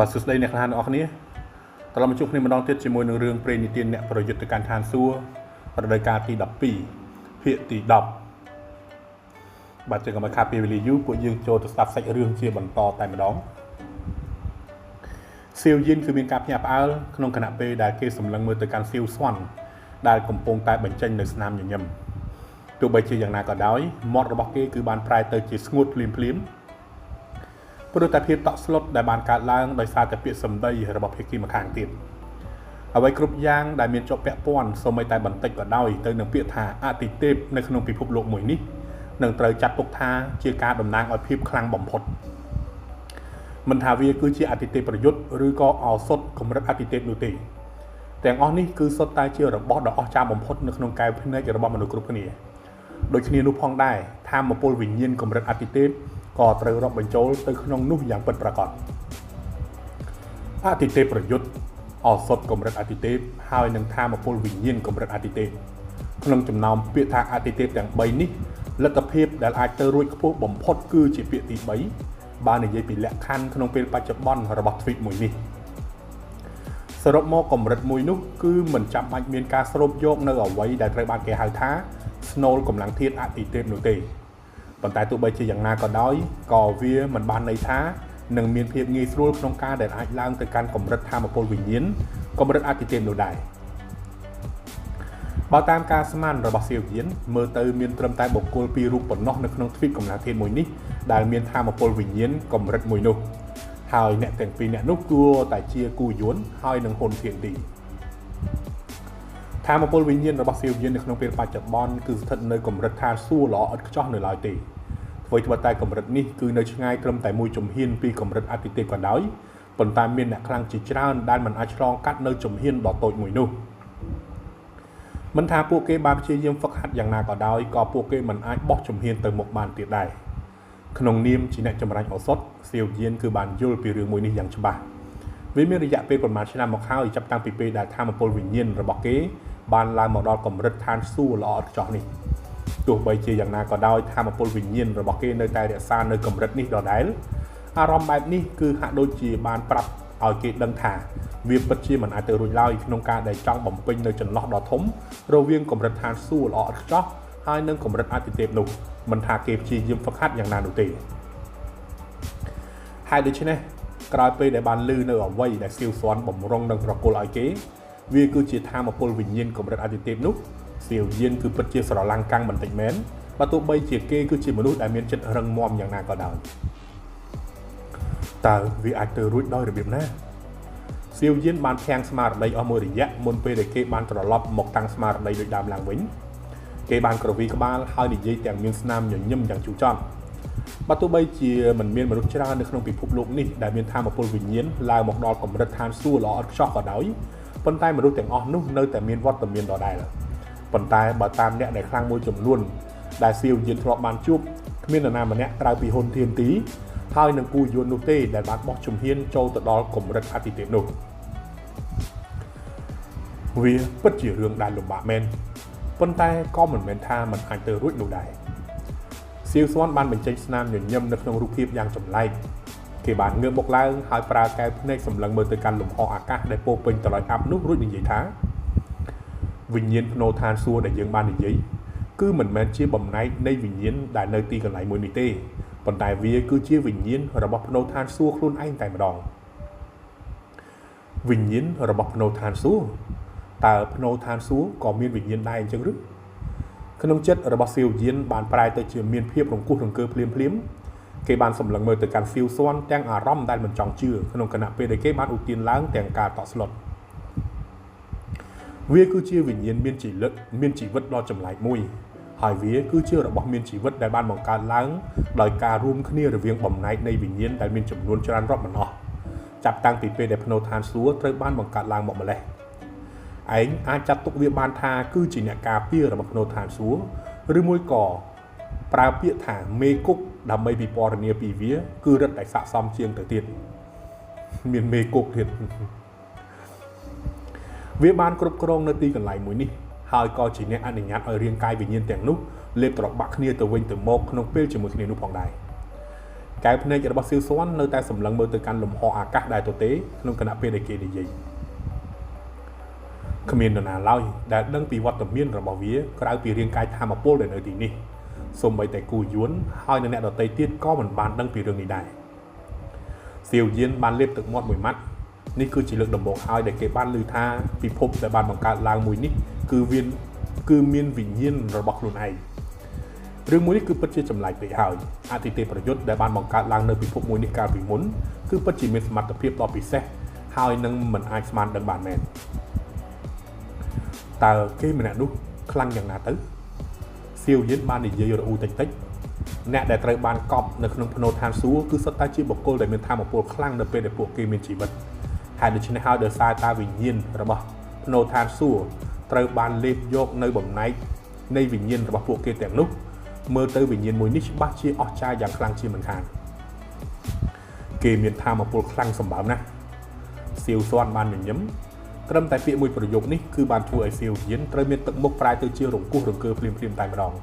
បាទសួស្តីអ្នកក្លាហានទាំងអស់គ្នាត្រឡប់មកជួបគ្នាម្ដងទៀតជាមួយនឹងរឿងព្រេងនិទានអ្នកប្រយុទ្ធទៅកាន់ឋានសួគ៌រដូវកាលទី12ភាគទី10បាទជាងកុំឲ្យខាតពេលវេលាយូរពួកយើងចូលទៅស្ដាប់សាច់រឿងជាបន្តតែម្ដងសៀវយិនគឺមានការភ្ញាក់ផ្អើលក្នុងខណៈពេលដែលគេសម្លឹងមើលទៅកាន់សៀវស្វាន់ដែលកំពុងតែបញ្ចេញនៅស្នាមញញឹមទោះបីជាយ៉ាងណាក៏ដោយមាត់របស់គេគឺបានប្រែទៅជាស្ងួតភ្លាមភ្លាមៗ ព្រោះតែភាពតក់ស្លុតដែលបានកើតឡើងដោយសារតែពាក្យសម្ដីរបស់ភាគីម្ខាងទៀតអ្វីគ្រប់យ៉ាងដែលមានជាប់ពាក់ព័ន្ធសូម្បីតែបន្តិចក៏ដោយទៅនឹងពាក្យថាអតិទេពនៅក្នុងពិភពលោកមួយនេះនឹងត្រូវចាត់ទុកថាជាការតំណាងឲ្យភាពខ្លាំងបំផុតមិនថាវាគឺជាអតិទេពប្រយុទ្ធឬក៏ឱសថកម្រិតអតិទេពនោះទេទាំងអស់នេះគឺសុទ្ធតែជារបស់ដ៏អស្ចារ្យបំផុតនៅក្នុងកែវភ្នែករបស់មនុស្សគ្រប់គ្នាដូចគ្នានោះផងដែរធម៌ពលវិញ្ញាណកម្រិតអតិទេពក៏ត្រូវរាប់បញ្ចូលទៅក្នុងនោះយ៉ាងពិតប្រាកដអតិទេពប្រយុទ្ធឱសថកម្រិតអតិទេពហើយនឹងធម៌ពលវិញ្ញាណកម្រិតអតិទេពក្នុងចំណោមពាក្យថាអតិទេពទាំង3នេះលទ្ធភាពដែលអាចទៅរួចខ្ពស់បំផុតគឺជាពាក្យទី3បើនិយាយពីលក្ខខណ្ឌក្នុងពេលបច្ចុប្បន្នរបស់ទ្វីបមួយនេះសរុបមកកម្រិតមួយនោះគឺមិនចាំបាច់មានការស្រូបយកនៅអ្វីដែលត្រូវបានគេហៅថាស្នូលកម្លាំងធាតុអតិទេពនោះទេប៉ុន្តែទោះបីជាយ៉ាងណាក៏ដោយក៏វាមិនបានន័យថានឹងមានភាពងាយស្រួលក្នុងការដែលអាចឡើងទៅកាន់កម្រិតធម៌ពលវិញ្ញាណកម្រិតអតិទេពនោះដែរបើតាមការស្មានរបស់សៀវយានមើលទៅមានត្រឹមតែបុគ្គលពីររូបប៉ុណ្ណោះនៅក្នុងទ្វីបកម្លាំងធាតុមួយនេះដែលមានធម៌ពលវិញ្ញាណកម្រិតមួយនោះហើយអ្នកទាំងពីរអ្នកនោះគួរតែជាគូយន្តហើយនឹងហ៊ុនធានទីធម៌ពលវិញ្ញាណរបស់សៀវយាននៅក្នុងពេលបច្ចុប្បន្នគឺស្ថិតនៅកម្រិតឋានសួគ៌ល្អឥតខ្ចោះនៅឡើយទេអ្វីត្បិតតែកម្រិតនេះគឺនៅឆ្ងាយត្រឹមតែមួយជំហានពីកម្រិតអតិទេពក៏ដោយប៉ុន្តែមានអ្នកខ្លាំងជាច្រើនដែលមិនអាចឆ្លងកាត់នៅជំហានដ៏តូចមួយនោះមិនថាពួកគេបានព្យាយាមហ្វឹកហាត់យ៉ាងណាក៏ដោយក៏ពួកគេមិនអាចបោះជំហានទៅមុខបានទៀតដែរក្នុងនាមជាអ្នកចម្រាញ់ឱសថសៀវយានគឺបានយល់ពីរឿងមួយនេះយ៉ាងច្បាស់វាមានរយៈពេលប្រមាណឆ្នាំមកហើយចាប់តាំងពីពេលដែលធម៌ពលវិញ្ញាណរបស់គេបានឡើងមកដល់កម្រិតឋានសួគ៌ល្អឥតខ្ចោះនេះទោះបីជាយ៉ាងណាក៏ដោយធម៌ពលវិញ្ញាណរបស់គេនៅតែរក្សានៅកម្រិតនេះដដែលអារម្មណ៍បែបនេះគឺហាក់ដូចជាបានប្រាប់ឲ្យគេដឹងថាវាពិតជាមិនអាចទៅរួចឡើយក្នុងការដែលចង់បំពេញនៅចន្លោះដ៏ធំរវាងកម្រិតឋានសួគ៌ល្អឥតខ្ចោះហើយនិងកម្រិតអតិទេពនោះមិនថាគេព្យាយាមហ្វឹកហាត់យ៉ាងណានោះទេហើយដូច្នេះក្រោយពេលដែលបានឮនៅអ្វីដែលសៀវស្វាន់បំរុងនឹងប្រគល់ឲ្យគេវាគឺជាធម៌ពលវិញ្ញាណកម្រិតអតិទេពនោះសៀវយានគឺពិតជាស្រឡាំងកាំងបន្តិចមែនបើទោះបីជាគេគឺជាមនុស្សដែលមានចិត្តរឹងមាំយ៉ាងណាក៏ដោយតើវាអាចទៅរួចដោយរបៀបណាសៀវយានបានភាំងស្មារតីអស់មួយរយៈមុនពេលដែលគេបានត្រឡប់មកតាំងស្មារតីដូចដើមឡើងវិញគេបានក្រវីក្បាលហើយនិយាយទាំងមានស្នាមញញឹមយ៉ាងជូរចត់បើទោះបីជាមិនមានមនុស្សច្រើននៅក្នុងពិភពលោកនេះដែលមានធម៌ពលវិញ្ញាណឡើងមកដល់កម្រិតឋានសួគ៌ល្អឥតខ្ចោះក៏ដោយប៉ុន្តែមនុស្សទាំងអស់នោះនៅតែមានវត្តមានដដែលប៉ុន្តែបើតាមអ្នកដែលខ្លាំងមួយចំនួនដែលសៀវយានធ្លាប់បានជួបគ្មាននរណាម្នាក់ក្រៅពីហ៊ុនធានទីហើយនឹងគូយន្តនោះទេដែលបានបោះជំហានចូលទៅដល់កម្រិតអតិទេពនោះវាពិតជារឿងដែលលំបាកមែនប៉ុន្តែក៏មិនមែនថាมันអាចទៅរួចនោះដែរសៀវស្វាន់បានបញ្ចេញស្នាមញញឹមនៅក្នុងរូបភាពយ៉ាងចម្លែកគេបានងើបមកឡើងហើយប្រើកែវភ្នែកសម្លឹងមើលទៅកាន់លំហអាកាសដែលពោពេញទៅដោយអាប់នោះរួចនិយាយថាវិញ្ញាណភ្នោឋានសួគ៌ដែលយើងបាននិយាយគឺមិនមែនជាបំណែកនៃវិញ្ញាណដែលនៅទីកន្លែងមួយនេះទេប៉ុន្តែវាគឺជាវិញ្ញាណរបស់ភ្នោឋានសួគ៌ខ្លួនឯងតែម្ដងវិញ្ញាណរបស់ភ្នោឋានសួគ៌តើភ្នោឋានសួគ៌ក៏មានវិញ្ញាណដែរអញ្ចឹងឬក្នុងចិត្តរបស់សៀវយានបានប្រែទៅជាមានភាពរង្គោះរង្គើភ្លាមភ្លាមគេបានសម្លឹងមើលទៅកាន់សៀវស្វាន់ទាំងអារម្មណ៍ដែលមិនចង់ជឿក្នុងគណៈពេលដែលគេបានឧទានឡើងទាំងការតក់ស្លុតវាគឺជាវិញ្ញាណមានជីវិតមានជីវិតដ៏ចម្លែកមួយហើយវាគឺជារបស់មានជីវិតដែលបានបង្កើតឡើងដោយការរួមគ្នារវាងបំណែកនៃវិញ្ញាណដែលមានចំនួនច្រើនរាប់មិនអស់ចាប់តាំងពីពេលដែលភ្នោឋានសួគ៌ត្រូវបានបង្កើតឡើងមកម្ល៉េះឯងអាចចាត់ទុកវាបានថាគឺជាអ្នកការពាររបស់ភ្នោឋានសួគ៌ឬមួយក៏ប្រើពាក្យថាមេគុកដើម្បីពិពណ៌នាពីវាគឺរឹតតែស័ក្តិសមជាងទៅទៀតមានមេគុកទៀតវាបានគ្រប់គ្រងនៅទីកន្លែងមួយនេះហើយក៏ជាអ្នកអនុញ្ញាតឲ្យរាងកាយវិញ្ញាណទាំងនោះលេបត្របាក់គ្នាទៅវិញទៅមកក្នុងពេលជាមួយគ្នានោះផងដែរ កែវភ្នែករបស់សៀវស៊ាន់នៅតែសម្លឹងមើលទៅកាន់លំហអាកាសដែលទទេក្នុងខណៈពេលដែលគេនិយាយគ្មាននរណាឡើយដែលដឹងពីវត្តមានរបស់វាក្រៅពីរាងកាយធម្មពលដែលនៅទីនេះសូម្បីតែគូយួនហើយនិងអ្នកដទៃទៀតក៏មិនបានដឹងពីរឿងនេះដែរសៀវយានបានលេបទឹកមាត់មួយម៉ាត់នេះគឺជាលើកដំបូងហើយដែលគេបានឮថាពិភពដែលបានបង្កើតឡើងមួយនេះគឺមានវិញ្ញាណរបស់ខ្លួនឯងរឿងមួយនេះគឺពិតជាចម្លែកពេកហើយអតិថិប្រយុទ្ធដែលបានបង្កើតឡើងនៅពិភពមួយនេះកាលពីមុនគឺពិតជាមានសមត្ថភាពដ៏ពិសេសហើយនឹងមិនអាចស្មានដឹងបានមែនតើគេម្នាក់នោះខ្លាំងយ៉ាងណាទៅសៀវយានបាននិយាយរអ៊ូតិចតិចអ្នកដែលត្រូវបានកប់នៅក្នុងភ្នោឋានសួគ៌គឺសុទ្ធតែជាបុគ្គលដែលមានធម៌ពលខ្លាំងនៅពេលដែលពួកគេមានជីវិតហើយដូច្នេះហើយដោយសារតាវិញ្ញាណរបស់ភ្នោឋានសួគ៌ត្រូវបានលេបយកនៅបំណែកនៃវិញ្ញាណរបស់ពួកគេទាំងនោះមើលទៅវិញ្ញាណមួយនេះច្បាស់ជាអស្ចារ្យយ៉ាងខ្លាំងជាមិនខានគេមានធម៌ពលខ្លាំងសម្បើមណាស់សៀវស៊ាន់បានញញឹមត្រឹមតែពាក្យមួយប្រយោគនេះគឺបានធ្វើឲ្យសៀវយានត្រូវមានទឹកមុខប្រែទៅជារង្គោះរង្គើភ្លាមៗតែម្ដង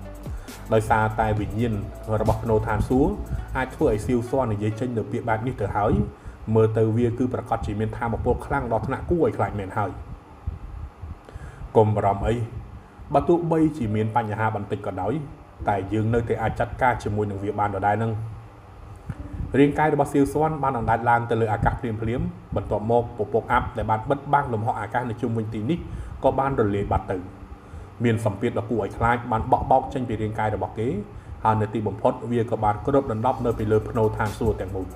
ដោយសារតែវិញ្ញាណរបស់ភ្នោឋានសួគ៌អាចធ្វើឲ្យសៀវស៊ាន់និយាយចេញនៅពាក្យបែបនេះទៅហើយមើលទៅវាគឺប្រកាសជាមានធម៌ពលខ្លាំងដល់ថ្នាក់គួរឲ្យខ្លាចមែនហើយកុំបារម្ភអីបើទោះបីជាមានបញ្ហាបន្តិចក៏ដោយតែយើងនៅតែអាចចាត់ការជាមួយនឹងវាបានដដែលនឹងរាងកាយរបស់សៀវស៊ាន់បានអណ្ដែតឡើងទៅលើអាកាសភ្លាមៗបន្ទាប់មកពពកអាប់ដែលបានបិទបាំងលំហអាកាសនៅជុំវិញទីនេះក៏បានរលាយបាត់ទៅមានសម្ពាធដ៏គួរឲ្យខ្លាចបានបក់បោកចេញពីរាងកាយរបស់គេហើយនៅទីបំផុតវាក៏បានគ្របដណ្ដប់នៅពីលើភ្នោឋានសួគ៌ទាំងមូល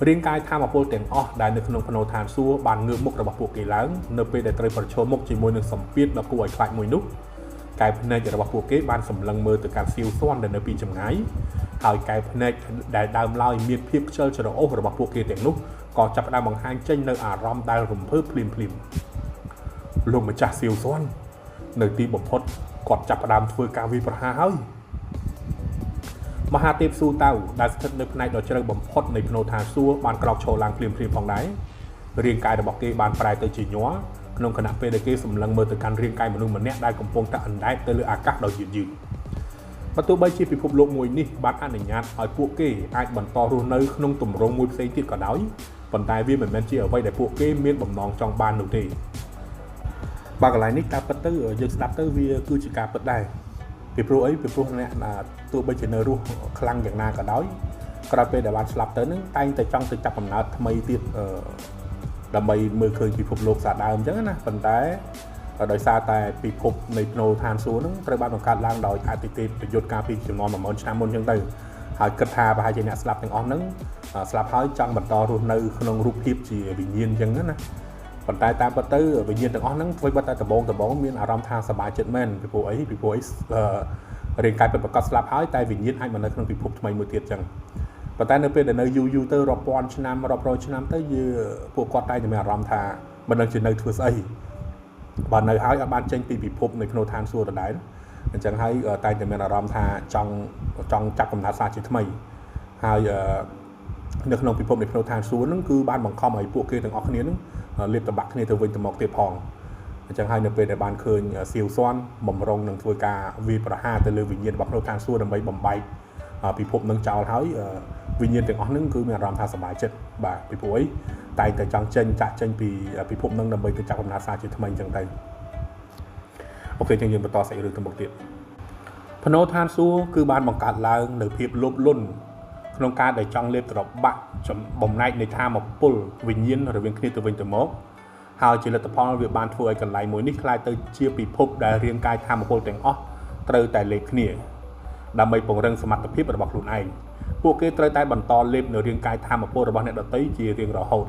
រាងកាយធម៌ពលទាំងអស់ដែលនៅក្នុងភ្នោឋានសួគ៌បានងើបមុខរបស់ពួកគេឡើងនៅពេលដែលត្រូវប្រឈមមុខជាមួយនឹងសម្ពាធដ៏គួរឲ្យខ្លាចមួយនោះកែវភ្នែករបស់ពួកគេបានសម្លឹងមើលទៅកាន់សៀវស៊ាន់ដែលនៅពីចម្ងាយហើយកែវភ្នែកដែលដើមឡើយមានភាពខ្ជិលច្រអូសរបស់ពួកគេទាំងនោះក៏ចាប់ផ្ដើមបង្ហាញចេញនៅអារម្មណ៍ដែលរំភើបភ្លាមៗលោកម្ចាស់សៀវស៊ាន់នៅទីបំផុតគាត់ចាប់ផ្ដើមធ្វើការវាយប្រហារហើយមហាទេពស៊ូតៅដែលស្ថិតនៅផ្នែកដ៏ជ្រៅបំផុតនៃភ្នោឋានសួគ៌បានក្រោកឈរឡើងភ្លាមៗផងដែររាងកាយរបស់គេបានប្រែទៅជាញ័រក្នុងខណៈពេលដែលគេសម្លឹងមើលទៅកាន់រាងកាយមនុស្សម្នាក់ដែលកំពុងតែអណ្ដែតទៅលើអាកាសដោយយឺតយឺតបើទោះបីជាពិភពលោកមួយនេះបានអនុញ្ញាតឲ្យពួកគេអាចបន្តរស់នៅក្នុងទម្រង់មួយផ្សេងទៀតក៏ដោយប៉ុន្តែវាមិនមែនជាអ្វីដែលពួកគេមានបំណងចង់បាននោះទេបើកន្លែងនេះតាមពិតទៅយើងស្ដាប់ទៅវាគឺជាការពិតដែរពីព្រោះអីពីព្រោះអ្នកទោះបីជានៅរស់ខ្លាំងយ៉ាងណាក៏ដោយក្រោយពេលដែលបានស្លាប់ទៅនឹងតែងតែចង់ទៅចាប់កំណើតថ្មីទៀតដើម្បីមើលឃើញពិភពលោកសាដើមអញ្ចឹងណាប៉ុន្តែដោយសារតែពិភពនៃភ្នោឋានសួគ៌ហ្នឹងត្រូវបានបង្កើតឡើងដោយអតិថិប្រយុទ្ធកាលពីចំនួន10000ឆ្នាំមុនអញ្ចឹងទៅហើយគិតថាប្រហែលជាអ្នកស្លាប់ទាំងអស់ហ្នឹងស្លាប់ហើយចង់បន្តរស់នៅក្នុងរូបភាពជាវិញ្ញាណអញ្ចឹងណាប៉ុន្តែតាមពិតទៅវិញ្ញាណទាំងអស់ហ្នឹងធ្វើបាត់តែដំបងមានអារម្មណ៍ថាសប្បាយចិត្តមែនពីព្រោះអីពីព្រោះអីរាងកាយពិតប្រាកដស្លាប់ហើយតែវិញ្ញាណអាចមកនៅក្នុងពិភពថ្មីមួយទៀតអញ្ចឹងប៉ុន្តែនៅពេលដែលនៅយូរយូរទៅរាប់ពាន់ឆ្នាំរាប់រយឆ្នាំទៅយើងពួកគាត់តែងតែមានអារម្មណ៍ថាមិនដឹងជានៅធ្វើស្អីបើនៅហើយអត់បានចេញពីពិភពនៅក្នុងឋានសួគ៌ដដែលអញ្ចឹងហើយតែងតែមានអារម្មណ៍ថាចង់ចាប់កំណើតសាជាថ្មីហើយនៅក្នុងពិភពនៃក្នុងឋានសួគ៌ហ្នឹងគឺបានបង្ខំឲ្យពួកគេទាំងអស់គ្នាហ្នឹងលេបតបាក់គ្នាទៅវិញទៅមកទៀតផងអញ្ចឹងហើយនៅពេលដែលបានឃើញសៀវស៊ាន់បំរុងនឹងធ្វើការវាយប្រហារទៅលើវិញ្ញាណរបស់ក្នុងឋានសួគ៌ដើម្បីបំបែកពិភពនឹងចោលហើយវិញ្ញាណទាំងអស់ហ្នឹងគឺមានអារម្មណ៍ថាសប្បាយចិត្តបាទពីព្រោះអីតែងតែចង់ចេញចាក់ចេញពីពិភពនឹងដើម្បីទៅចាប់កំណើតសាជាថ្មីអញ្ចឹងទៅអូខេចឹងយើងបន្តសាច់រឿងទៅមុខទៀតភ្នោឋានសួគ៌គឺបានបង្កើតឡើងនៅភាពលោភលន់ក្នុងការដែលចង់លេបត្របាក់បំណែកនៃធម៌ពលវិញ្ញាណរវាងគ្នាទៅវិញទៅមកហើយជាលទ្ធផលវាបានធ្វើឲ្យកន្លែងមួយនេះក្លាយទៅជាពិភពដែលរាងកាយធម៌ពលទាំងអស់ត្រូវតែលេបគ្នាដើម្បីពង្រឹងសមត្ថភាពរបស់ខ្លួនឯងពួកគេត្រូវតែបន្តលេបនៅរាងកាយធម៌ពលរបស់អ្នកដទៃជារៀងរហូត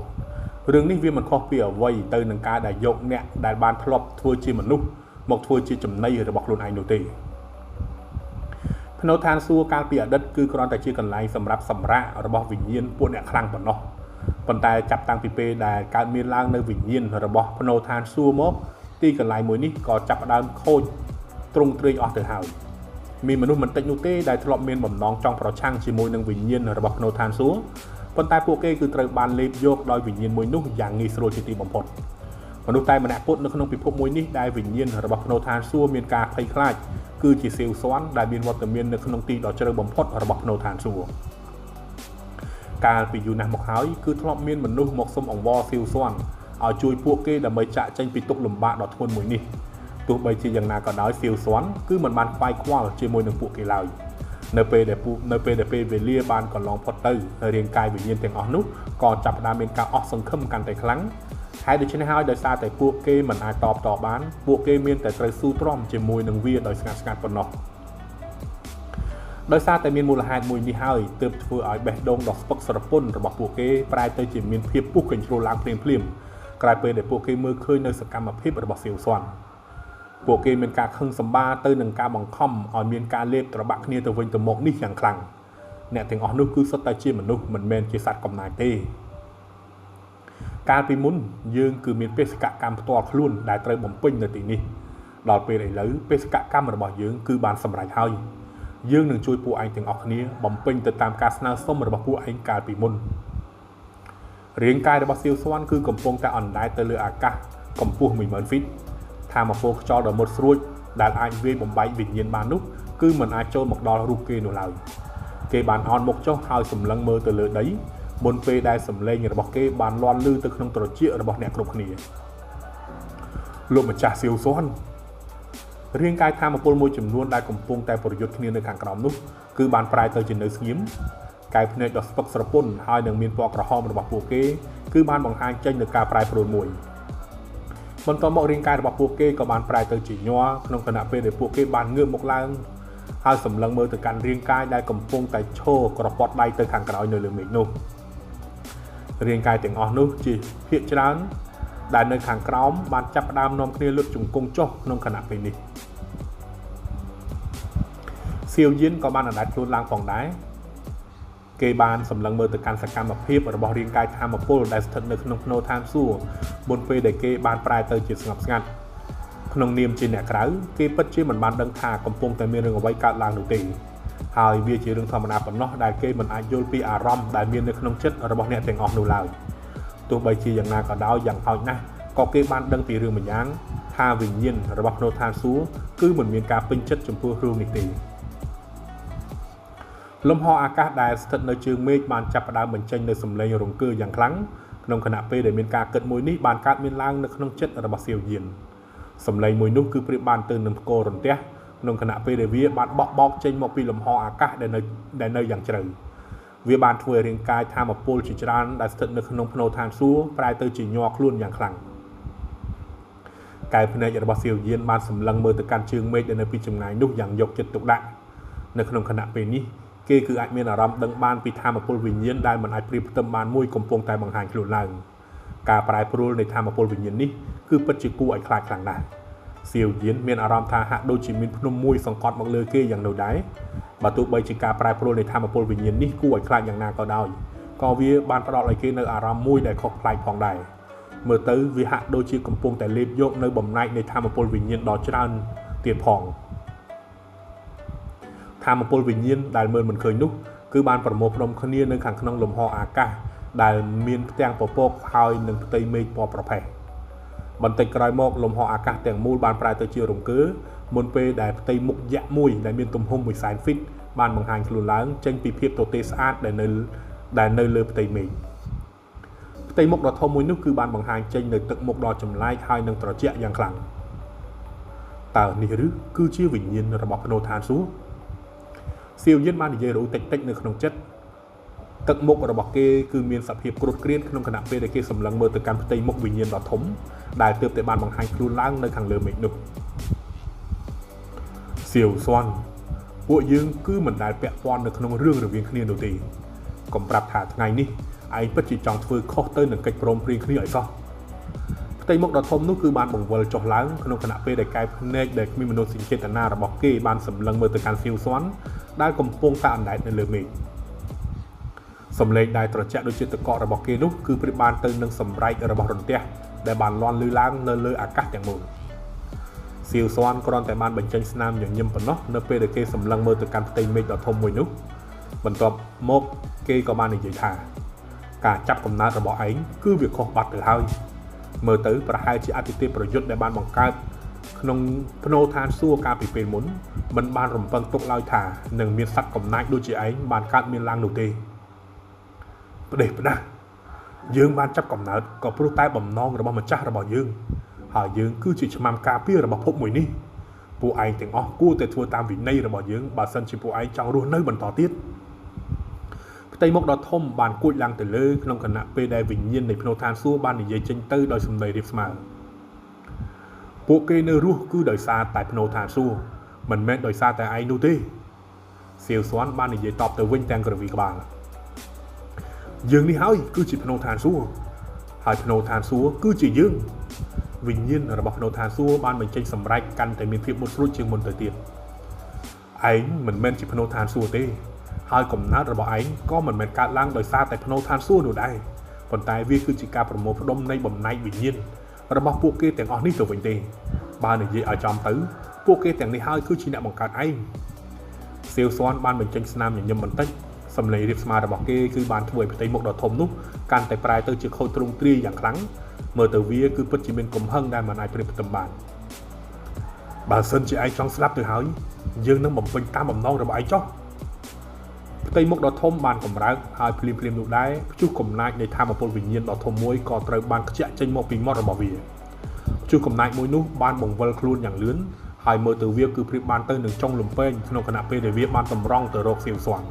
រឿងនេះវាមិនខុសពីអ្វីទៅនឹងការដែលយកអ្នកដែលបានធ្លាប់ធ្វើជាមនុស្សមកធ្វើជាចំណីរបស់ខ្លួនឯងនោះទេភ្នោឋានសួគ៌កាលពីអតីតគឺគ្រាន់តែជាកន្លែងសម្រាប់សម្រាករបស់វិញ្ញាណពួកអ្នកខ្លាំងប៉ុណ្ណោះប៉ុន្តែចាប់តាំងពីពេលដែលកើតមានឡើងនៅវិញ្ញាណរបស់ភ្នោឋានសួគ៌មកទីកន្លែងមួយនេះក៏ចាប់ផ្ដើមខូចទ្រង់ទ្រាយអស់ទៅហើយមានមនុស្សមិនតិចនោះទេដែលធ្លាប់មានបំណងចង់ប្រឆាំងជាមួយនឹងវិញ្ញាណរបស់ភ្នោឋានសួគ៌ប៉ុន្តែពួកគេគឺត្រូវបានលេបយកដោយវិញ្ញាណមួយនោះយ៉ាងងាយស្រួលជាទីបំផុតមនុស្សតែម្នាក់គត់នៅក្នុងពិភពមួយនេះដែលវិញ្ញាណរបស់ភ្នោឋានសួគ៌មានការភ័យខ្លាច គឺជាសៀវស្វាន់ដែលមានវត្តមាននៅក្នុងទីដ៏ជ្រៅបំផុតរបស់ភ្នូឋានសួគ៌កាលពីយូរណាស់មកហើយគឺធ្លាប់មានមនុស្សមកសុំអង្វរសៀវស្វាន់ឲ្យជួយពួកគេដើម្បីចាក់ចេញពីទុក្ខលំបាកដ៏ធ្ងន់មួយនេះទោះបីជាយ៉ាងណាក៏ដោយសៀវស្វាន់គឺមិនបានខ្វាយខ្វល់ជាមួយនឹងពួកគេឡើយនៅពេលដែលពេលវេលាបានកន្លងផុតទៅរាងកាយវិញ្ញាណទាំងអស់នោះក៏ចាប់ផ្ដើមមានការអស់សង្ឃឹមកាន់តែខ្លាំងហើយដូច្នេះហើយដោយសារតែពួកគេមិនអាចតបតបានពួកគេមានតែត្រូវស៊ូទ្រាំជាមួយនឹងវាដោយស្ងាត់ៗប៉ុណ្ណោះដោយសារតែមានមូលហេតុមួយនេះហើយទើបធ្វើឲ្យបេះដូងដ៏ស្ពឹកស្រពន់របស់ពួកគេប្រែទៅជាមានភាពពុះកញ្ជ្រោលឡើងភ្លាមៗក្រោយពេលដែលពួកគេមើលឃើញនៅសកម្មភាពរបស់សៀវស្វាន់ពួកគេមានការខឹងសម្បាទៅនឹងការបង្ខំឲ្យមានការលេបត្របាក់គ្នាទៅវិញទៅមកនេះយ៉ាងខ្លាំងអ្នកទាំងអស់នោះគឺសុទ្ធតែជាមនុស្សមិនមែនជាសត្វកំណាចទេកាលពីមុនយើងគឺមានបេសកកម្មផ្ទាល់ខ្លួនដែលត្រូវបំពេញនៅទីនេះដល់ពេលឥឡូវបេសកកម្មរបស់យើងគឺបានសម្រេចហើយយើងនឹងជួយពួកឯងទាំងអស់គ្នាបំពេញទៅតាមការស្នើសុំរបស់ពួកឯងកាលពីមុនរាងកាយរបស់សៀវស្វាន់គឺកំពុងតែអណ្ដែតទៅលើអាកាសកម្ពស់ 10000 ហ្វីតថាមពលខ្យល់ដ៏មុតស្រួចដែលអាចវាយបំបែកវិញ្ញាណបាននោះគឺមិនអាចចូលមកដល់រូបគេនោះឡើយគេបានអោនមុខចុះហើយសម្លឹងមើលទៅលើដីមុនពេលដែលសម្លេងរបស់គេបានលាន់ឮទៅក្នុងត្រចៀករបស់អ្នកគ្រប់គ្នាលោកម្ចាស់សៀវស្វាន់រាងកាយធម្មពលមួយចំនួនដែលកំពុងតែប្រយុទ្ធគ្នានៅខាងក្រោមនោះគឺបានប្រែទៅជានៅស្ងៀមកែវភ្នែកដ៏ស្ពឹកស្រពន់ហើយនឹងមានពណ៌ក្រហមរបស់ពួកគេគឺបានបង្ហាញចេញនូវការប្រែប្រួលមួយបន្ទាប់មករាងកាយរបស់ពួកគេក៏បានប្រែទៅជាញ័រក្នុងខណៈពេលដែលពួកគេបានងើបមកឡើងហើយសម្លឹងមើលទៅកាន់រាងកាយដែលកំពុងតែឈរក្រពត់ដៃទៅខាងក្រោយនៅលើមេឃនោះរាងកាយទាំងអស់នោះជាភាគច្រើនដែលនៅខាងក្រោមបានចាប់ផ្ដើមនាំគ្នាលុតជង្គង់ចុះក្នុងខណៈពេលនេះសៀវយៀនក៏បានអណ្ដែតខ្លួនឡើងផងដែរគេបានសម្លឹងមើលទៅកាន់សកម្មភាពរបស់រាងកាយធម្មពលដែលស្ថិតនៅក្នុងភ្នូឋានសួគ៌មុនពេលដែលគេបានប្រែទៅជាស្ងប់ស្ងាត់ក្នុងនាមជាអ្នកក្រៅគេពិតជាមិនបានដឹងថាកំពុងតែមានរឿងអ្វីកើតឡើងនោះទេហើយវាជារឿងធម្មតាប៉ុណ្ណោះដែលគេមិនអាចយល់ពីអារម្មណ៍ដែលមាននៅក្នុងចិត្តរបស់អ្នកទាំងអស់នោះឡើយទោះបីជាយ៉ាងណាក៏ដោយយ៉ាងហោចណាស់ក៏គេបានដឹងពីរឿងម្យ៉ាងថាវិញ្ញាណរបស់ភ្នូឋានសួគ៌គឺមិនមានការពេញចិត្តចំពោះរឿងនេះទេលំហអាកាសដែលស្ថិតនៅជើងមេឃបានចាប់ផ្ដើមបញ្ចេញនូវសម្លេងរង្គើយ៉ាងខ្លាំងក្នុងខណៈពេលដែលមានការគិតមួយនេះបានកើតមានឡើងនៅក្នុងចិត្តរបស់សៀវយៀនសម្លេងមួយនោះគឺប្រៀបបានទៅនឹងផ្គររន្ទះក្នុងខណៈពេលដែលវាបានបក់បោកចេញមកពីលំហអាកាសដែលនៅយ៉ាងជ្រៅវាបានធ្វើឲ្យរាងកាយធម្មពលជាច្រើនដែលស្ថិតនៅក្នុងភ្នូឋានសួគ៌ប្រែទៅជាញ័រខ្លួនយ៉ាងខ្លាំងកែវភ្នែករបស់សៀវយៀនបានសម្លឹងមើលទៅកាន់ជើងមេឃដែលនៅពីចម្ងាយនោះយ៉ាងយកចិត្តទុកដាក់នៅក្នុងខណៈពេលនេះគេគឺអាចមានអារម្មណ៍ដឹងបានពីធម្មពលវិញ្ញាណដែលមិនអាចប្រៀបផ្ទឹមបានមួយកំពុងតែបង្ហាញខ្លួនឡើងការប្រែប្រួលនៃធម្មពលវិញ្ញាណនេះគឺពិតជាគួរឲ្យខ្លាចខ្លាំងណាស់សៀវយៀនមានអារម្មណ៍ថាហាក់ដូចជាមានភ្នំមួយសង្កត់មកលើគេយ៉ាងនោះដែរបើទោះបីជាការប្រែប្រួលនៃធម្មពលវិញ្ញាណនេះគួរឲ្យខ្លាចយ៉ាងណាក៏ដោយក៏វាបានផ្ដល់ឲ្យគេនៅអារម្មណ៍មួយដែលខុសប្លែកផងដែរមើលទៅវាហាក់ដូចជាកំពុងតែលេបយកនៅបំណែកនៃធម្មពលវិញ្ញាណដ៏ច្រើនទៀតផងធម្មពលវិញ្ញាណដែលមើលមិនឃើញនោះគឺបានប្រមូលផ្ដុំគ្នានៅខាងក្នុងលំហអាកាសដែលមានផ្ទាំងពពកហើយនឹងផ្ទៃមេឃពណ៌ប្រផេះបន្តិចក្រោយមកលំហអាកាសទាំងមូលបានប្រែទៅជារង្គើមុនពេលដែលផ្ទៃមុខយក្សមួយដែលមានទំហំ100,000ហ្វីតបានបង្ហាញខ្លួនឡើងចេញពីភាពទទេស្អាតដែលនៅលើផ្ទៃមេឃផ្ទៃមុខដ៏ធំមួយនោះគឺបានបង្ហាញចេញនៅទឹកមុខដ៏ចម្លែកហើយនឹងត្រជាក់យ៉ាងខ្លាំងតើនេះឬគឺជាវិញ្ញាណរបស់ភ្នូឋានសួគ៌សៀវយៀនបាននិយាយរអ៊ូតិចៗនៅក្នុងចិត្តទឹកមុខរបស់គេគឺមានសភាពគ្រោតគ្រាតក្នុងខណៈពេលដែលគេសម្លឹងមើលទៅកាន់ផ្ទៃមុខវិញ្ញាណដ៏ធំដែលទើបតែបានបង្ហាញខ្លួនឡើងនៅខាងលើមេឃនោះសៀវស្វាន់ពួកយើងគឺមិនដែលពាក់ព័ន្ធនៅក្នុងរឿងរវាងគ្នានោះទេកុំប្រាប់ថាថ្ងៃនេះឯងពិតជាចង់ធ្វើខុសទៅនឹងកិច្ចព្រមព្រៀងគ្នាឲ្យសោះផ្ទៃមុខដ៏ធំនោះគឺបានបង្វិលចុះឡើងក្នុងខណៈពេលដែលកែវភ្នែកដែលគ្មានមនោសញ្ចេតនារបស់គេបានសម្លឹងមើលទៅកាន់សៀវស្វាន់ដែលកំពុងតែអណ្ដែតនៅលើមេឃសម្លេងដែលត្រជាក់ដូចជាទឹកកករបស់គេនោះគឺប្រៀបបានទៅនឹងសម្រែករបស់រន្ទះដែលបានលាន់ឮឡើងនៅលើអាកាសទាំងមូលសៀវស្វាន់គ្រាន់តែបានបញ្ចេញស្នាមញញឹមប៉ុណ្ណោះនៅពេលដែលគេសម្លឹងមើលទៅកាន់ផ្ទៃមេឃដ៏ធំមួយនោះបន្ទាប់មកគេក៏បាននិយាយថាការចាប់កំណើតរបស់ឯងគឺវាខុសបាត់ទៅហើយមើលទៅប្រហែលជាអតិថិប្រយុទ្ធដែលបានបង្កើត ក្នុងភ្នោឋានសួគ៌កាលពីពេលមុនមិនបានរំពឹងទុកឡើយថានឹងមានសត្វកំណាចដូចជាឯងបានកើតមានឡើងនោះទេផ្ដេសផ្ដាស់យើងបានចាប់កំណើតក៏ព្រោះតែបំណងរបស់ម្ចាស់របស់យើងហើយយើងគឺជាឆ្មាំការពាររបស់ភពមួយនេះពួកឯងទាំងអស់គួរតែធ្វើតាមវិន័យរបស់យើងបើសិនជាពួកឯងចង់រស់នៅបន្តទៀតផ្ទៃមុខដ៏ធំបានគួចឡើងទៅលើក្នុងខណៈពេលដែលវិញ្ញាណនៃភ្នោឋានសួគ៌បាននិយាយចេញទៅដោយសម្ដីរាបស្មើពួកគេនៅរស់គឺដោយសារតែភ្នោឋានសួគ៌មិនមែនដោយសារតែឯងនោះទេសៀវស្វាន់បាននិយាយតបទៅវិញទាំងក្រវីក្បាលយើងនេះហើយគឺជាភ្នោឋានសួគ៌ហើយភ្នោឋានសួគ៌គឺជាយើងវិញ្ញាណរបស់ភ្នោឋានសួគ៌បានបញ្ចេញសម្រេចកាន់តែមានភាពមុតស្រួចជាងមុនទៅទៀតឯងមិនមែនជាភ្នោឋានសួគ៌ទេហើយកំណើតរបស់ឯងក៏មិនមែនកើតឡើងដោយសារតែភ្នោឋានសួគ៌នោះដែរប៉ុន្តែវាគឺជាការប្រមូលផ្ដុំនៃបំណែកវិញ្ញាណរបស់ពួកគេទាំងអស់នេះទៅវិញទេបើនិយាយឲ្យចំទៅពួកគេទាំងនេះហើយគឺជាអ្នកបង្កើតឯងសៀវស្វាន់បានបញ្ចេញស្នាមញញឹមបន្តិចសម្លេងរាបស្មើរបស់គេគឺបានធ្វើឲ្យផ្ទៃមុខដ៏ធំនោះកាន់តែប្រែទៅជាខូចទ្រង់ទ្រាយយ៉ាងខ្លាំងមើលទៅវាគឺពិតជាមានកំហឹងដែលមិនអាចប្រៀបផ្ទឹមបានបើសិនជាឯងចង់ស្លាប់ទៅហើយយើងនឹងបំពេញតាមបំណងរបស់ឯងចុះផ្ទៃមុខដ៏ធំបានកម្រើកហើយភ្លាមៗនោះដែរព្យុះកំណាចនៃធម៌ពលវិញ្ញាណដ៏ធំមួយក៏ត្រូវបានខ្ជាក់ចេញមកពីមាត់របស់វាព្យុះកំណាចមួយនោះបានបង្វិលខ្លួនយ៉ាងលឿនហើយមើលទៅវាគឺប្រៀបបានទៅនឹងចុងលំពេងក្នុងខណៈពេលដែលវាបានតម្រង់ទៅរកសៀវស្វាន់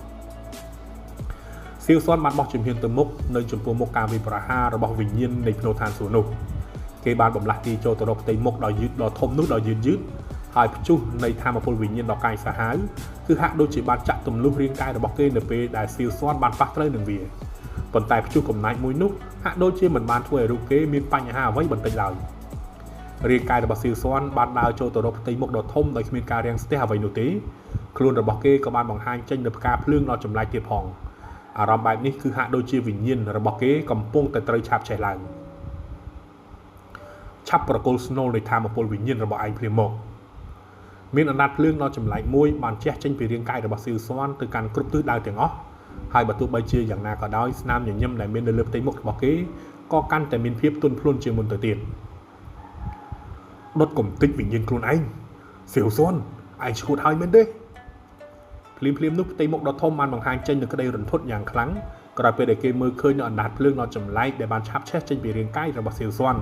សៀវស្វាន់បានបោះជំហានទៅមុខនៅចំពោះមុខការវាយប្រហាររបស់វិញ្ញាណនៃភ្នោឋានសួគ៌នោះគេបានបំលាស់ទីចូលទៅរកផ្ទៃមុខដ៏យឺតដ៏ធំនោះដ៏យឺតយឺតហើយព្យុះនៃធម៌ពលវិញ្ញាណដ៏កាយសាហាវគឺហាក់ដូចជាបានចាក់ទម្លុះរាងកាយរបស់គេនៅពេលដែលសៀវស្វាន់បានប៉ះត្រូវនឹងវាប៉ុន្តែព្យុះកំណាចមួយនោះហាក់ដូចជាមិនបានធ្វើឲ្យរូបគេមានបញ្ហាអ្វីបន្តិចឡើយរាងកាយរបស់សៀវស្វាន់បានដើរចូលទៅរកផ្ទៃមុខដ៏ធំដោយគ្មានការរាំងស្ទះអ្វីនោះទេខ្លួនរបស់គេក៏បានបង្ហាញចេញនូវផ្កាភ្លើងដ៏ចម្លែកទៀតផងអារម្មណ៍បែបនេះគឺហាក់ដូចជាវិញ្ញាណរបស់គេកំពុងតែត្រូវឆាបឆេះឡើងឆាប់ប្រគល់ស្នូលនៃធម៌ពលវិញ្ញាណរបស់ឯងភ្លាមមកមានអណ្ដាតភ្លើងដ៏ចម្លែកមួយបានជះចេញពីរាងកាយរបស់សៀវស្វាន់ទៅកាន់គ្រប់ទិសដៅទាំងអស់ហើយបើទោះបីជាយ៉ាងណាក៏ដោយស្នាមញញឹមដែលមាននៅលើផ្ទៃមុខរបស់គេក៏កាន់តែមានភាពទន់ភ្លន់ជាងមុនទៅទៀតដុតកំទេចវិញ្ញាណខ្លួនឯងសៀវស្វាន់ឯងឈួតហើយមែនទេភ្លាមៗនោះផ្ទៃមុខដ៏ធំបានបង្ហាញចេញនូវក្តីរន្ធត់យ៉ាងខ្លាំងក្រោយពេលដែលគេមើលឃើញនូវអណ្ដាតភ្លើងដ៏ចម្លែកដែលបានឆាបឆេះចេញពីរាងកាយរបស់សៀវស្វាន់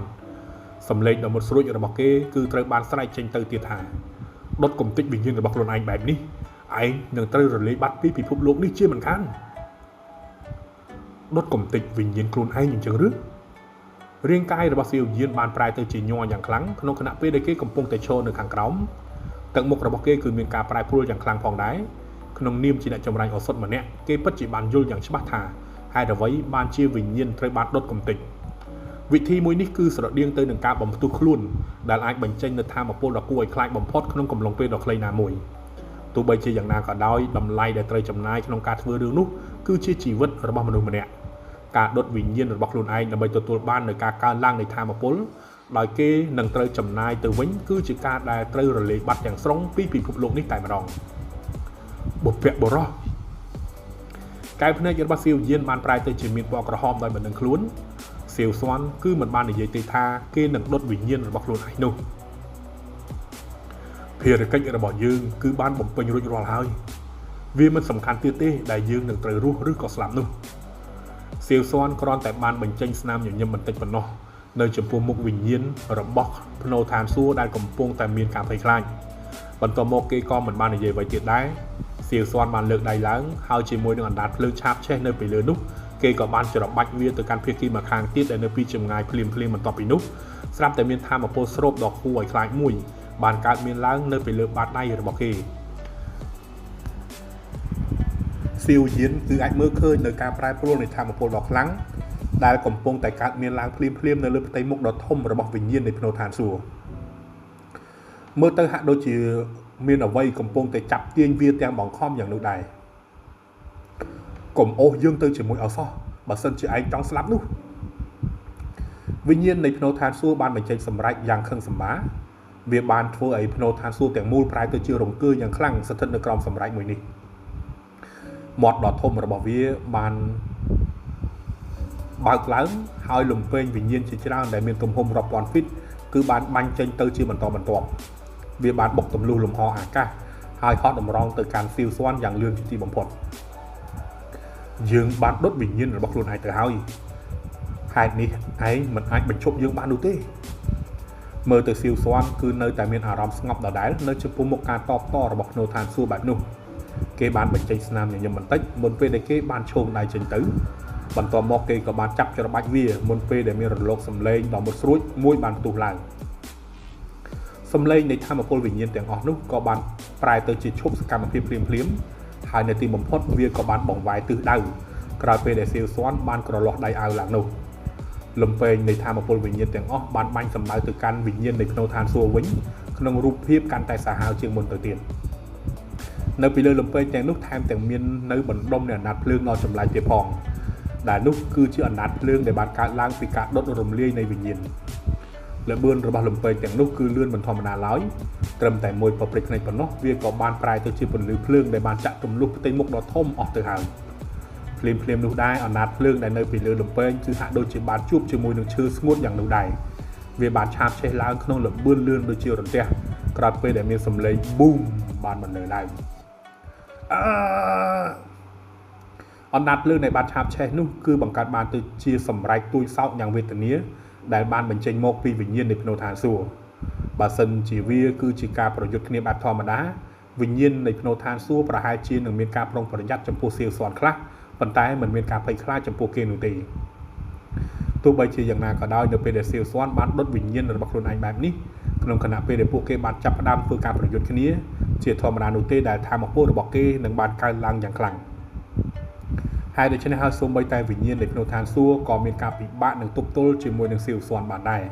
សម្លេងដ៏មុតស្រួចរបស់គេគឺត្រូវបានស្រែកចេញទៅទៀតថាដុតកំទេចវិញ្ញាណរបស់ខ្លួនឯងបែបនេះឯងនឹងត្រូវរលាយបាត់ពីពិភពលោកនេះជាមិនខានដុតកំទេចវិញ្ញាណខ្លួនឯងអញ្ចឹងឬរាងកាយរបស់សៀវយានបានប្រែទៅជាញ័រយ៉ាងខ្លាំងក្នុងខណៈពេលដែលគេកំពុងតែឈរនៅខាងក្រោមទឹកមុខរបស់គេគឺមានការប្រែប្រួលយ៉ាងខ្លាំងផងដែរក្នុងនាមជាអ្នកចម្រាញ់ឱសថម្នាក់គេពិតជាបានយល់យ៉ាងច្បាស់ថាហេតុអ្វីបានជាវិញ្ញាណត្រូវបានដុតកំទេចវិធីមួយនេះគឺស្រដៀងទៅនឹងការបំផ្ទុះខ្លួនដែលអាចបញ្ចេញនូវធម៌ពលដ៏គួរឲ្យខ្លាចបំផុតក្នុងកំឡុងពេលដ៏ខ្លីណាមួយទោះបីជាយ៉ាងណាក៏ដោយតម្លៃដែលត្រូវចំណាយក្នុងការធ្វើរឿងនោះគឺជាជីវិតរបស់មនុស្សម្នាក់ការដុតវិញ្ញាណរបស់ខ្លួនឯងដើម្បីទទួលបាននូវការកើនឡើងនៃធម៌ពលដោយគេនឹងត្រូវចំណាយទៅវិញគឺជាការដែលត្រូវរលាយបាត់ទាំងស្រុងពីពិភពលោកនេះតែម្ដងបុព្វបុរសកែវភ្នែករបស់សៀវយានបានប្រែទៅជាមានពណ៌ក្រហមដោយមិនដឹងខ្លួនសៀវស្វាន់គឺមិនបាននិយាយទេថាគេនឹងដុតវិញ្ញាណរបស់ខ្លួនឯងនោះភារកិច្ចរបស់យើងគឺបានបំពេញរួចរាល់ហើយវាមិនសំខាន់ទៀតទេដែលយើងនឹងត្រូវរស់ឬក៏ស្លាប់នោះសៀវស្វាន់គ្រាន់តែបានបញ្ចេញស្នាមញញឹមបន្តិចប៉ុណ្ណោះនៅចំពោះមុខវិញ្ញាណរបស់ភ្នោឋានសួគ៌ដែលកំពុងតែមានការភ័យខ្លាចបន្ទាប់មកគេក៏មិនបាននិយាយអ្វីទៀតដែរសៀវស្វាន់បានលើកដៃឡើងហើយជាមួយនឹងអណ្ដាតភ្លើងឆាបឆេះនៅពីលើនោះគេក៏បានច្របាច់វាទៅកាន់ភាគីម្ខាងទៀតដែលនៅពីចម្ងាយភ្លាមៗបន្ទាប់ពីនោះស្រាប់តែមានធម៌ពលស្រូបដ៏គួរឲ្យខ្លាចមួយបានកើតមានឡើងនៅពីលើបាតដៃរបស់គេសៀវយានគឺអាចមើលឃើញនៅការប្រែប្រួលនៃធម៌ពលដ៏ខ្លាំងដែលកំពុងតែកើតមានឡើងភ្លាមៗនៅលើផ្ទៃមុខដ៏ធំរបស់វិញ្ញាណនៃភ្នោឋានសួគ៌មើលទៅហាក់ដូចជាមានអ្វីកំពុងតែចាប់ទាញវាទាំងបង្ខំយ៉ាងនោះដែរកុំអូសយើងទៅជាមួយអសោះបើសិនជាឯងចង់ស្លាប់នោះវិញ្ញាណនៃភ្នោឋានសួគ៌បានបញ្ចេញសម្រេចយ៉ាងខឹងសម្បាវាបានធ្វើឲ្យភ្នោឋានសួគ៌ទាំងមូលប្រែទៅជារង្គើយ៉ាងខ្លាំងស្ថិតនៅក្រោមសម្រេចមួយនេះមាត់ដ៏ធំរបស់វាបានបើកឡើងហើយលំពេងវិញ្ញាណជាច្រើនដែលមានទំហំរាប់ពាន់ហ្វីត គឺបានបាញ់ចេញទៅជាបន្តបន្ទាប់វាបានបុកទម្លុះលំហអាកាសហើយហោះតម្រង់ទៅកាន់សៀវស្វាន់យ៉ាងលឿនជាទីបំផុតយើងបានដុតវិញ្ញាណរបស់ខ្លួនឯងទៅហើយហេតុនេះឯងមិនអាចបញ្ឈប់យើងបាននោះទេមើលទៅសៀវស្វាន់គឺនៅតែមានអារម្មណ៍ស្ងប់ដដែលនៅចំពោះមុខការតបតរបស់ភ្នូឋានសួគ៌បែបនោះគេបានបញ្ចេញស្នាមញញឹមបន្តិចមុនពេលដែលគេបានឈោងដៃចេញទៅបន្ទាប់មកគេក៏បានចាប់ច្របាច់វាមុនពេលដែលមានរលកសម្លេងដ៏មុតស្រួចមួយបានផ្ទុះឡើងសម្លេងនៃធម្មពលវិញ្ញាណទាំងអស់នោះក៏បានប្រែទៅជាឈប់សកម្មភាពភ្លាមៗហើយនៅទីបំផុតវាក៏បានបង្វែរទិសដៅក្រោយពេលដែលសៀវស្វាន់បានក្រលាស់ដៃអាវឡើងនោះលំពេងនៃធម្មពលវិញ្ញាណទាំងអស់បានបាញ់សម្ដៅទៅកាន់វិញ្ញាណនៃភ្នូឋានសួគ៌វិញក្នុងរូបភាពកាន់តែសាហាវជាងមុនទៅទៀតនៅពីលើលំពេងទាំងនោះថែមទាំងមាននៅបណ្ដុំនៃអណ្ដាតភ្លើងដ៏ចម្លែកទៀតផងដែលនោះគឺជាអណ្ដាតភ្លើងដែលបានកើតឡើងពីការដុតរំលាយនៃវិញ្ញាណល្បឿនរបស់លំពេងទាំងនោះគឺលឿនមិនធម្មតាឡើយត្រឹមតែមួយប្រព្រឹត្តភ្នែកប៉ុណ្ណោះវាក៏បានប្រែទៅជាពន្លឺភ្លើងដែលបានចាក់ទម្លុះផ្ទៃមុខដ៏ធំអស់ទៅហើយភ្លាមៗនោះដែរអណ្ដាតភ្លើងដែលនៅពីលើលំពេងគឺហាក់ដូចជាបានជួបជាមួយនឹងឈើស្ងួតយ៉ាងនោះដែរវាបានឆាបឆេះឡើងក្នុងល្បឿនលឿនដូចជារន្ទះក្រោយពេលដែលមានសម្លេងប៊ូមបានបន្លឺឡើងអណ្ដាតភ្លើងដែលបានឆាបឆេះនោះគឺបង្កើតបានទៅជាសម្រែកទួយសោកយ៉ាងវេទនាដែលបានបញ្ចេញមកពីវិញ្ញាណនៃភ្នូឋានសួគ៌បើសិនជាវាគឺជាការប្រយុទ្ធគ្នាបែបធម្មតាវិញ្ញាណនៃភ្នូឋានសួគ៌ប្រហែលជានឹងមានការប្រុងប្រយ័ត្នចំពោះសៀវស្វាន់ខ្លះប៉ុន្តែមិនមានការភ័យខ្លាចចំពោះគេនោះទេទោះបីជាយ៉ាងណាក៏ដោយនៅពេលដែលសៀវស្វាន់បានដុតវិញ្ញាណរបស់ខ្លួនឯងបែបនេះក្នុងខណៈពេលដែលពួកគេបានចាប់ផ្ដើមធ្វើការប្រយុទ្ធគ្នាជាធម្មតានោះទេដែលធម៌ពលរបស់គេនឹងបានកើនឡើងយ៉ាងខ្លាំងហើយដូច្នេះហើយសូម្បីតែវិញ្ញាណនៃភ្នូឋានសួគ៌ក៏មានការពិបាកនឹងទប់ទល់ជាមួយនឹងសៀវស្វាន់បានដែរ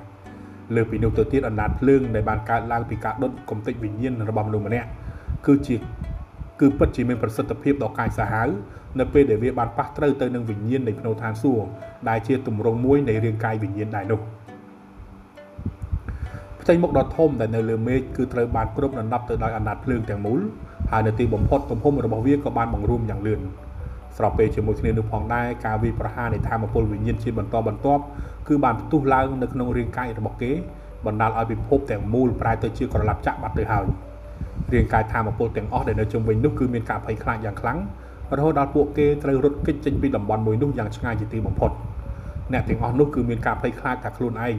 លើពីនោះទៅទៀតអណ្ដាតភ្លើងដែលបានកើតឡើងពីការដុតកំទេចវិញ្ញាណរបស់មនុស្សម្នាក់គឺពិតជាមានប្រសិទ្ធភាពដ៏កាចសាហាវនៅពេលដែលវាបានប៉ះត្រូវទៅនឹងវិញ្ញាណនៃភ្នូឋានសួគ៌ដែលជាទម្រង់មួយនៃរាងកាយវិញ្ញាណដែរនោះផ្ទៃមុខដ៏ធំដែលនៅលើមេឃគឺត្រូវបានគ្របដណ្ដប់ទៅដោយអណ្ដាតភ្លើងទាំងមូលហើយនៅទីបំផុតទំហំរបស់វាក៏បានបង្រួមយ៉ាងលឿនស្របពេលជាមួយគ្នានោះផងដែរការវាយប្រហារនៃធម៌ពលវិញ្ញាណជាបន្តបន្ទាប់គឺបានផ្ទុះឡើងនៅក្នុងរាងកាយរបស់គេបណ្ដាលឲ្យពិភពទាំងមូលប្រែទៅជាក្រឡាប់ចាក់បាត់ទៅហើយរាងកាយធម៌ពលទាំងអស់ដែលនៅជុំវិញនោះគឺមានការភ័យខ្លាចយ៉ាងខ្លាំងរហូតដល់ពួកគេត្រូវរត់គេចចេញពីតំបន់មួយនោះយ៉ាងឆ្ងាយជាទីបំផុតអ្នកទាំងអស់នោះគឺមានការភ័យខ្លាចថាខ្លួនឯង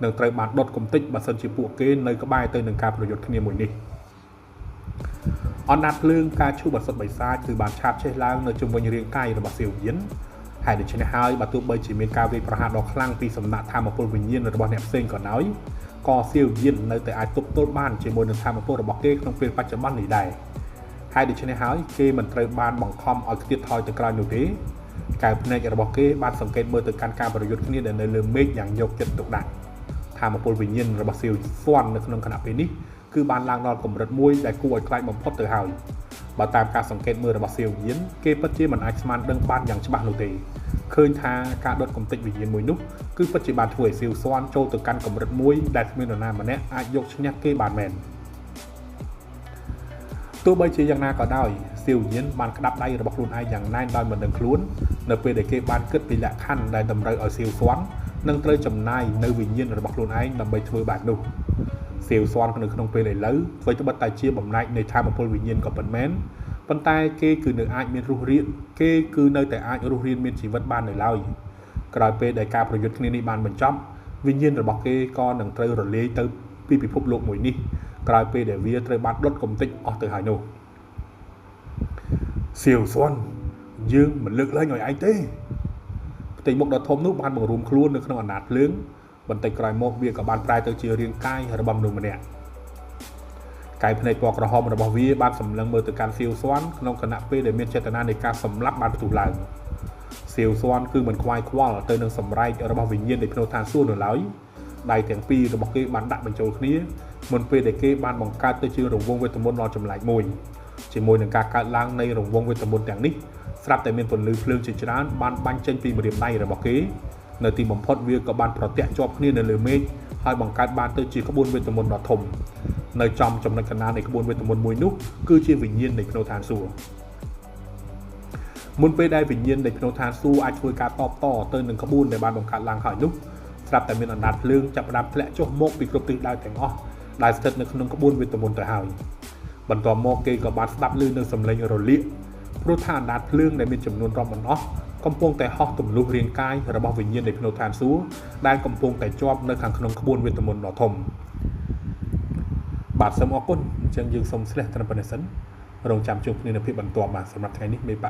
នឹងត្រូវបានដុតកំទេចបើសិនជាពួកគេនៅក្បែរទៅនឹងការប្រយុទ្ធគ្នាមួយនេះអណ្ដាតភ្លើងការឈូសបន្សុទ្ធបិសាចគឺបានឆាបឆេះឡើងនៅជុំវិញរាងកាយរបស់សៀវយានហើយដូច្នេះហើយបើទោះបីជាមានការវាយប្រហារដ៏ខ្លាំងពីសំណាក់ធម៌ពលវិញ្ញាណរបស់អ្នកផ្សេងក៏ដោយក៏សៀវយាននៅតែអាចទប់ទល់បានជាមួយនឹងធម៌ពលរបស់គេក្នុងពេលបច្ចុប្បន្ននេះដែរហើយដូច្នេះហើយគេមិនត្រូវបានបង្ខំឲ្យខ្ទាតថយទៅក្រោយនោះទេកែវភ្នែករបស់គេបានសង្កេតមើលទៅកាន់ការប្រយុទ្ធគ្នាដែលនៅលើមេឃយ៉ាងយកចិត្តទុកដាក់ធម៌ពលវិញ្ញាណរបស់សៀវស្វាន់នៅក្នុងខណៈពេលនេះគឺបានឡើងដល់កម្រិតមួយដែលគួរឲ្យខ្លាចបំផុតទៅហើយបើតាមការសង្កេតមើលរបស់សៀវយានគេពិតជាមិនអាចស្មានដឹងបានយ៉ាងច្បាស់នោះទេឃើញថាការដុតកំទេចវិញ្ញាណមួយនោះគឺពិតជាបានធ្វើឲ្យសៀវស្វាន់ចូលទៅកាន់កម្រិតមួយដែលគ្មាននរណាម្នាក់អាចយកឈ្នះគេបានមែនទោះបីជាយ៉ាងណាក៏ដោយសៀវយានបានក្តាប់ដៃរបស់ខ្លួនឯងយ៉ាងណែនដោយមិនដឹងខ្លួននៅពេលដែលគេបានគិតពីលក្ខខណ្ឌដែលតម្រូវឲ្យសៀវស្វាន់នឹងត្រូវចំណាយនៅវិញ្ញាណរបស់ខ្លួនឯងដើម្បីធ្វើបែបនោះសៀវស្វាន់នៅក្នុងពេលឥឡូវអ្វីត្បិតតែជាបំណែកនៃធម៌ពលវិញ្ញាណក៏ពិតមែនប៉ុន្តែគេគឺនៅអាចមានរស់រានគេគឺនៅតែអាចរស់រានមានជីវិតបាននៅឡើយក្រោយពេលដែលការប្រយុទ្ធគ្នានេះបានបញ្ចប់វិញ្ញាណរបស់គេក៏នឹងត្រូវរលាយទៅពីពិភពលោកមួយនេះក្រោយពេលដែលវាត្រូវបានដុតកំទេចអស់ទៅហើយនោះសៀវស្វាន់យើងមិនលើកលែងឲ្យឯងទេផ្ទៃមុខដ៏ធំនោះបានបង្រួមខ្លួននៅក្នុងអណ្ដាតភ្លើងបន្តិចក្រោយមកវាក៏បានប្រែទៅជារាងកាយរបស់មនុស្សម្នាក់កែវភ្នែកពណ៌ក្រហមរបស់វាបានសម្លឹងមើលទៅកាន់សៀវស្វាន់ក្នុងខណៈពេលដែលមានចេតនានៃការសម្លាប់បានផ្ទុះឡើងសៀវស្វាន់គឺមិនខ្វាយខ្វល់ទៅនឹងសម្រែករបស់វិញ្ញាណនៃភ្នូឋានសួគ៌នោះឡើយដៃទាំងពីររបស់គេបានដាក់បញ្ចូលគ្នាមុនពេលដែលគេបានបង្កើតទៅជារង្វង់វេទមន្តដ៏ចម្លែកមួយជាមួយនឹងការកើតឡើងនៃរង្វង់វេទមន្តទាំងនេះស្រាប់តែមានពន្លឺភ្លើងជាច្រើនបានបាញ់ចេញពីម្រាមដៃរបស់គេនៅទីបំផុតវាក៏បានប្រទាក់ជាប់គ្នានៅលើមេឃហើយបង្កើតបានទៅជាក្បួនវេទមន្តដ៏ធំនៅចំចំណុចកណ្ដាលនៃក្បួនវេទមន្តមួយនោះគឺជាវិញ្ញាណនៃភ្នូឋានសួគ៌មុនពេលដែលវិញ្ញាណនៃភ្នូឋានសួគ៌អាចធ្វើការតបតទៅនឹងក្បួនដែលបានបង្កើតឡើងហើយនោះ ស្រាប់តែមានអណ្ដាតភ្លើងចាប់ផ្ដើមធ្លាក់ចុះមកពីគ្រប់ទិសដៅទាំងអស់ដែលស្ថិតនៅក្នុងក្បួនវេទមន្តទៅហើយបន្ទាប់មកគេក៏បានស្ដាប់ឮនៅសំឡេងរលាកព្រោះថាអណ្ដាតភ្លើងដែលមានចំនួនរាប់មិនអស់កំពុងតែហោះទម្លុះរាងកាយរបស់វិញ្ញាណនៃភ្នូឋានសួគ៌ដែលកំពុងតែជាប់នៅខាងក្នុងក្បួនវេទមន្តដ៏ធំបាទសូមអរគុណអញ្ចឹងយើងសូមស្លេះត្រឹមប៉ុណ្្នេះសិនរងចាំជួបគ្នានៅភាពបន្ទាប់បាទសម្រាប់ថ្ងៃនេះមេបាក់